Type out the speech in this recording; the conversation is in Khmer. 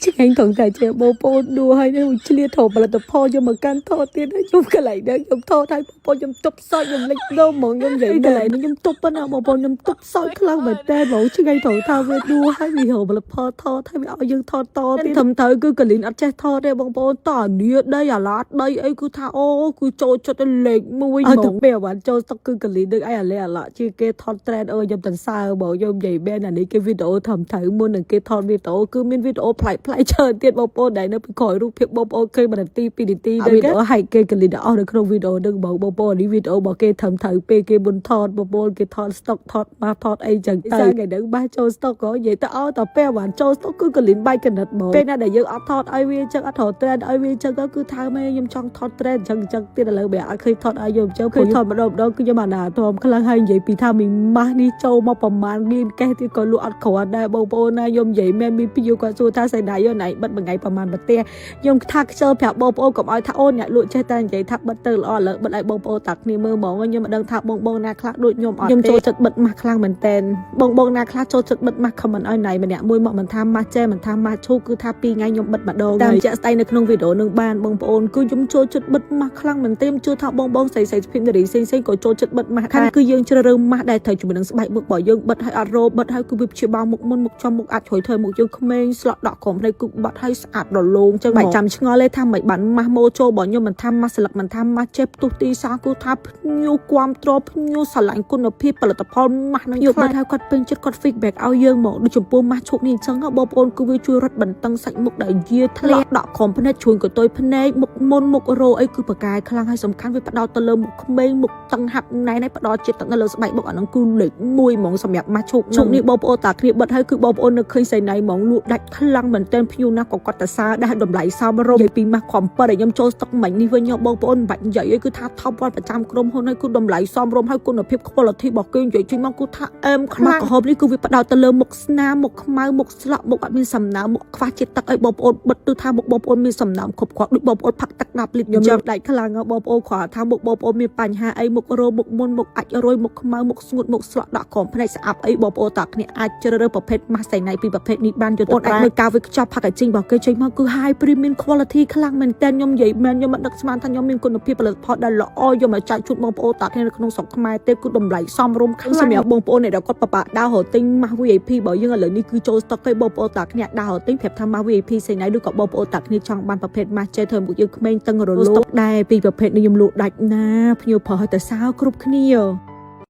ឆ្ងាញ់ត្រង់តែជាបងប្អូនដួហើយនេះឆ្លៀតថតផលិតផលយកមកកាន់ថតទៀតហើយខ្ញុំកន្លែងហ្នឹងខ្ញុំថតហើយបងប្អូនខ្ញុំទប់សើចខ្ញុំលេចនោមហ្មងខ្ញុំនិយាយកន្លែងហ្នឹងខ្ញុំទប់ប៉ុណ្ណាបងប្អូនខ្ញុំទប់សើចខ្លាំងមែនតើហ្មងឆ្ងាញ់ត្រង់ថាវាដួហើយវារកផលិតផលថតហើយវាឲ្យយើងថតតទៀតធំត្រូវគឺកលីនអត់ចេះថតទេបងប្អូនតអានីដីអាឡាតដីអីគឺថាអូគឺចូលចិត្តលេខ1ហ្មងទៅពេលអាវ៉ាន់ចូលស្តុកគឺកលីននឹងឯអាលេអាឡជាគេថត trend អើយខ្ញុំតសើបងខ្ញុំនិយាយមែនអានេះគេវីដេអូធំត្រូវមុននឹងគេថតវីដេអូគឺមានវីដេអូប្លែកប្លែកច្រើនទៀតបងប្អូនដែលនៅពីក្រោយរូបភាពបងប្អូនឃើញ1នាទី2នាទីហ្នឹងវីដេអូឲ្យគេកលីនអស់នៅក្នុងវីដេអូហ្នឹងបងបងប្អូននេះវីដេអូរបស់គេធំត្រូវពេលគេមុនថតបងប្អូនគេថតស្តុកថតម៉ាស់ថតអីចឹងទៅថ្ងៃហ្នឹងបាសចូលស្តុកក៏និយាយទៅអោតែពេលអាវ៉ាន់ចូលស្តុកគឺកលីនបាយកណិតបងពេលណាដែលយើងអត់ថតឲ្យវាចឹងអត់ថត trend ឲ្យវាចឹងគឺថាមែខ្ញុំចង់ថត trend ចឹងចឹងទៀតឥឡូវវាអត់ឃើញថតឲ្យយើងចឹងឃើញថតម្ដងម្ដងគឺខ្ញុំអាណាធំខ្លាំងហើយនិយាយពីថាមីម៉ាស់នេះចូលមកប្រមាណមានកេះទៀតក៏លក់អត់គ្រាន់ដែរបងប្អូនណាខ្ញុំនិយាយមែនមានពីយគាត់សួរថាសៃដៃយកណៃបិទមួយថ្ងៃប្រមាណប្រទេសខ្ញុំថាខ្ជិលប្រាប់បងប្អូនកុំឲ្យថាអូនអ្នកលក់ចេះតែនិយាយថាបិទទៅល្អឥឡូវបិទឲ្យបងប្អូនតាគ្នាមើលហ្មងខ្ញុំមិនដឹងថាបងបងណាខ្លះដូចខ្ញុំអត់ខ្ញុំចូលចិត្តបិទម៉ាស់ខ្លាំងមែនតែនបងបងណាខ្លះចូលចិត្តបិទម៉ាស់ comment ឲ្យណៃម្នាក់មួយមកមិនថាម៉ាស់ចេះមិនថាម៉ាស់ឈូគឺថាពីរថ្ងៃខ្ញុំបិទម្ដងតាមជាក់ស្ដែងនៅក្នុងវីដេអូនឹងបានបងប្អូនគឺខ្ញុំចូលចិត្តបិទម៉ាស់ខ្លាំងមែនទេខ្ញុំជឿថាបងបងស្រីស្រីសុភាពនារីផ្សេងផ្សេងក៏ចូលចិត្តបិទម៉ាស់ដែរគឺយើងជ្រើសរើសម៉ាស់ដែលត្រូវជាមួយនឹងស្បែកមុខរបស់យើងបិទឲ្យអត់រោបិទឲ្យគឺវាព្យាបាលមុខមុនមុខចំមុខអាចជ្រុយធ្វើមុខយើងក្មេងស្លក់ដក់ក្រោមភ្នែកគឺបត់ឲ្យស្អាតរលោងចឹងបាច់ចាំឆ្ងល់ទេថាមិនបានម៉ាស់ម៉ូចូលរបស់ខ្ញុំមិនថាម៉ាស់ស្លឹកមិនថាម៉ាស់ចេះផ្ទុះទីសាគឺថាភ្ញៀវគាំទ្រភ្ញៀវស្រឡាញ់គុណភាពផលិតផលម៉ាស់នឹងយកបិទឲ្យគាត់ពេញចិត្តគាត់ feedback ឲ្យយើងមកដូចចំពោះម៉ាស់ឈប់នេះអញ្ចឹងបងប្អូនគឺវាជួយរត់បន្តឹងសាច់មុខដែលយាធ្លាក់ដក់ក្រោមភ្នែកជួនកតុយភ្នែកមុខមុនមុខរោអីគឺប្រកែខ្លាំងហើយសំខាន់វាផ្ដោតទៅលើមុខក្មេងមុខតឹងហាប់ណែនហើយផ្ដោតចិត្តទៅលើស្បែកមុខអាហ្នឹងគឺលេខ1ហ្មងសម្រាប់ម៉ាស់ឈប់ឈប់នេះបងប្អូនតាគ្នាបិទហើយគឺបងប្អូននៅឃើញសៃណៃហ្មងលក់ដាច់ខ្លាំងមែនទែនភ្ញៀវណាស់ក៏គាត់តសើដែរតម្លៃសមរម្យនិយាយពីម៉ាស់ខំពិតឲ្យខ្ញុំចូលស្តុកមិញនេះវិញបងប្អូនមិនបាច់និយាយអីគឺថា top 1ប្រចាំក្រុមហ៊ុនហើយគឺតម្លៃសមរម្យហើយគុណភាព quality របស់គេនិយាយចេញមកគឺថាអែមខ្លាំងក្រហមនេះគឺវាផ្ដោតទៅលើមុខស្នាមមុខខ្មៅមុខស្លក់មុខអត់មានសំណើមមុខខ្វះជាតិទឹកឲ្យបងប្អូនបិទគឺថាមុខបងប្អូនមានសំណើមគ្រប់គ្រាន់ដូចបងប្អូនផឹកទឹក10លីត្រខ្ញុំចាំដាច់ខ្លាំងបងប្អូនគ្រាន់ថាមុខបងប្អូនមានបញ្ហាអីមុខរោមុខមុនមុខអាចរយមុខខ្មៅមុខស្ងួតមុខស្លក់ដក់ក្រោមភ្នែកស្អាប់អីបងប្អូនតាគ្នាអាចជ្រើសរើសប្រភេទម៉ាស់សៃណៃពីប្រភេទនេះបានយកទៅអាចមើលការវិខ្ចប់ packaging របស់គេចេញមកគឺ high premium quality ខ្លាំងមែនតើខ្ញុំនិយាយមែនខ្ញុំមិនដឹកស្មានថាខ្ញុំមានគុណភាពផលិតផលដែលល្អយកមកចែកជូនបងប្អូនតាគ្នានៅក្នុងស្រុកខ្មែរទេគឺតម្លៃសមរម្យខ្លាំងសម្រាប់បងប្អូនអ្នកដែលគាត់បបាក់ដើររកទិញម៉ាស់ VIP របស់យើងឥឡូវនេះគឺចូលស្តុកហើយបងប្អូនតាគ្នាដើររកទិញប្រាប់ថាម៉ាស់ VIP ផ្សេងណៃឬក៏បងប្អូនតាគ្នាចង់បានប្រភេទម៉ាស់ចេះធ្វើមុខយើងក្មេងតឹងរលោងស្តុកដែរពីប្រភេទនេះខ្ញុំលក់ដាច់ណាភ្ញៀវប្រុសឲ្យតែសើគ្រប់គ្នា។